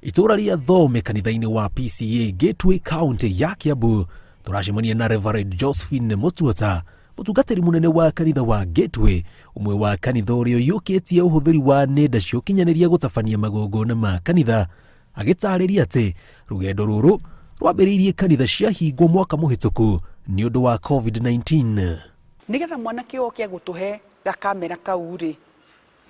Itũũra rĩa Thome kanitha-inĩ wa PCA Gateway County ya Kiambu tũracemania na Reverend Josephine Mutuota, mũtungatĩri mũnene wa kanitha wa Gateway, ũmwe wa kanitha ũrĩa ũiyũkĩtie ũhũthĩri wa nenda cia ũkinyanĩria gũtabania magongona ma kanitha, agĩtarĩria atĩ rũgendo rũrũ rwambĩrĩirie kanitha ciahingwo mwaka mũhĩtũku nĩ ũndũ wa COVID-19. Nĩgetha mwanake oke gũtũhe gakamera kau rĩ,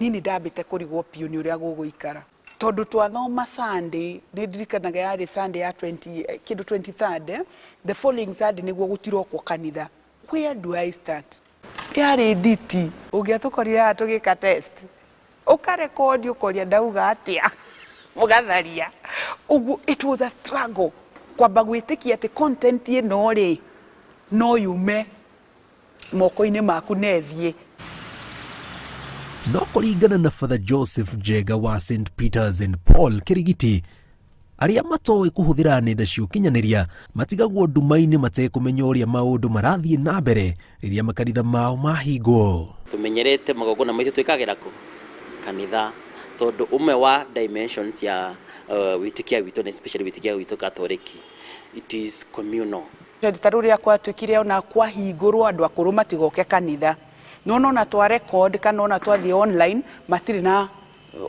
niĩ nĩ ndambĩte kũrigwo biũ nĩ ũrĩa gũgũikara. Tondũ twathoma Sunday, nĩ ndirikanaga yarĩ Sunday ya 20, kĩndũ 23rd, the following Sunday nĩguo gũtirokwo kanitha. Where do I start? Yarĩ nditi, ũngĩatũkorire haha tũgĩka test, ũkarekondi ũkoria ndauga atĩa, mũgatharia. Ũguo it was a struggle kwamba gwĩtĩkia atĩ content ĩno rĩ, no yume moko-inĩ maku na ĩthiĩ. No kũringana na Father Joseph Njenga wa St Peters and Paul Kĩrigiti, arĩa matoĩ kũhũthĩra nenda cia ũkinyanĩria matigagwo nduma-inĩ matekũmenya ũrĩa maũndũ marathiĩ na mbere rĩrĩa makanitha mao mahingwo. Tũmenyerete magongona maitũ twĩkagĩra kũ? Kanitha. Tondũ ũmwe wa dimensions ya wĩtĩkia witũ, na especially wĩtĩkia witũ Katoliki, it is communal. Ta rĩu rĩrĩa kwatuĩkire ona kwahingũrwo andũ akũrũ matigoke kanitha, nĩwona ona twa record kana ona twathiĩ online matirĩ na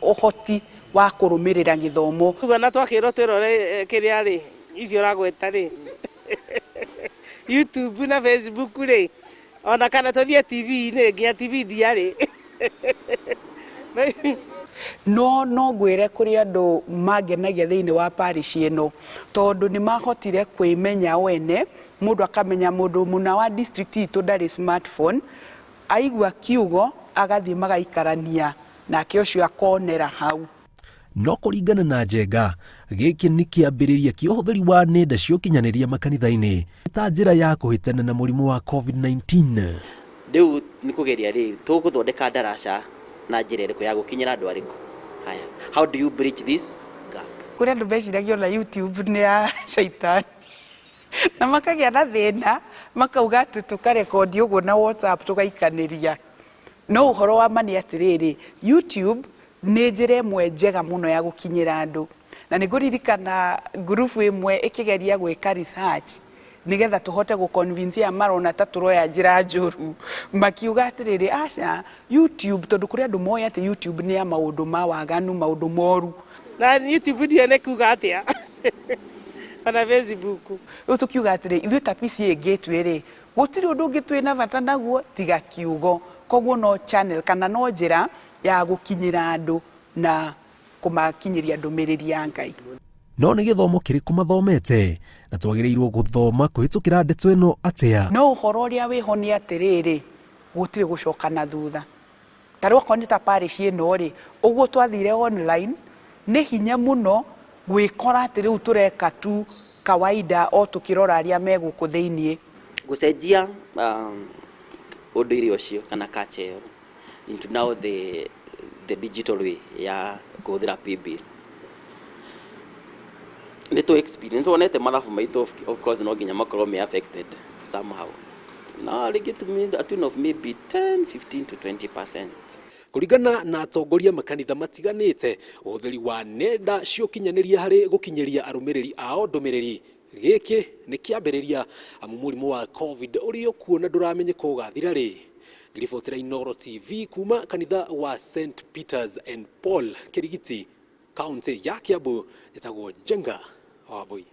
ũhoti wa kũrũmĩrĩra gĩthomo. Uga na twakĩrwo twĩrore kĩrĩa rĩ, icio ũragweta rĩ, YouTube na Facebook rĩ, ona kana tũthiĩ TV-inĩ, nginya TV ndiarĩ. No no ngwĩre kũrĩ andũ mangenagia thĩinĩ wa parish ĩno tondũ nĩ mahotire kwĩmenya o ene, mũndũ akamenya mũndũ mũna wa district itũ ndarĩ smartphone, aigua kiugo agathiĩ magaikarania nake ũcio akonera hau. No kũringana na Njenga, gĩkĩ nĩ kĩambĩrĩria kĩa ũhũthĩri wa nenda cia ũkinyanĩria makanitha-inĩ ta njĩra ya kũhĩtana na mũrimũ wa COVID-19. Rĩu nĩ kũgeria rĩ, tũgũthondeka ndaraca na njĩra ĩrĩkũ ya gũkinyĩra andũ arĩkũ? Haya, how do you bridge this gap? Kũrĩ andũ meciragia ona YouTube nĩ ya caitani na makagĩa na thĩna makauga atĩ tũkarekondi ũguo na WhatsApp tũgaikanĩria. No ũhoro wa ma nĩ atĩrĩrĩ, YouTube nĩ njĩra ĩmwe njega mũno ya gũkinyĩra andũ. Na nĩ ngũririkana ngurubu ĩmwe ĩkĩgeria gwĩka research nĩgetha tũhote gũ convince aya marona ta tũroya njĩra njũru, makiuga atĩrĩrĩ, aca, YouTube, tondũ kũrĩ andũ moĩ atĩ YouTube nĩ ya maũndũ ma waganu, maũndũ moru. Na YouTube ndiũĩ nĩ kuga atĩa ona Facebook. Rĩu tũkiuga atĩrĩ, ithuĩ ta PCEA Gateway rĩ, gũtirĩ ũndũ ũngĩ twĩna bata naguo tiga kiugo. Koguo no channel kana no njĩra ya gũkinyĩra andũ na kũmakinyĩria ndũmĩrĩri ya Ngai. No nĩ gĩthomo kĩrĩkũ mathomete? Na twagĩrĩirwo gũthoma kũhĩtũkĩra ndeto ĩno atĩa? No ũhoro ũrĩa wĩho nĩ atĩrĩrĩ, gũtirĩ gũcoka na thutha. Ta rĩu okorwo nĩ ta parish ĩno rĩ, ũguo twathire online, nĩ hinya mũno gwĩkora atĩ rĩu tũreka tu kawaida o tũkĩrora arĩa me gũkũ thĩiniĩ. Gũcenjia ũndũire ũcio kana culture ĩyo into now the digital way ya kũhũthĩra paybill. Nĩ tũ experience wonete mathabu maitũ, of course no nginya makorwo me affected somehow, no rĩngĩ to a tune of maybe 10 15 to 20%. Kũringana na atongoria makanitha matiganĩte, ũhũthĩri wa nenda cia ũkinyanĩria harĩ gũkinyĩria arũmĩrĩri ao ndũmĩrĩri gĩkĩ nĩ kĩambĩrĩria, amu mũrimũ wa COVID ũrĩ o kuo na ndũramenyeka ũgathira rĩ. Ngĩribotera Inooro TV kuma kanitha wa St Peters and Paul Kĩrigiti, kaunti ya Kiambu, njĩtagwo Njenga wa Wambui.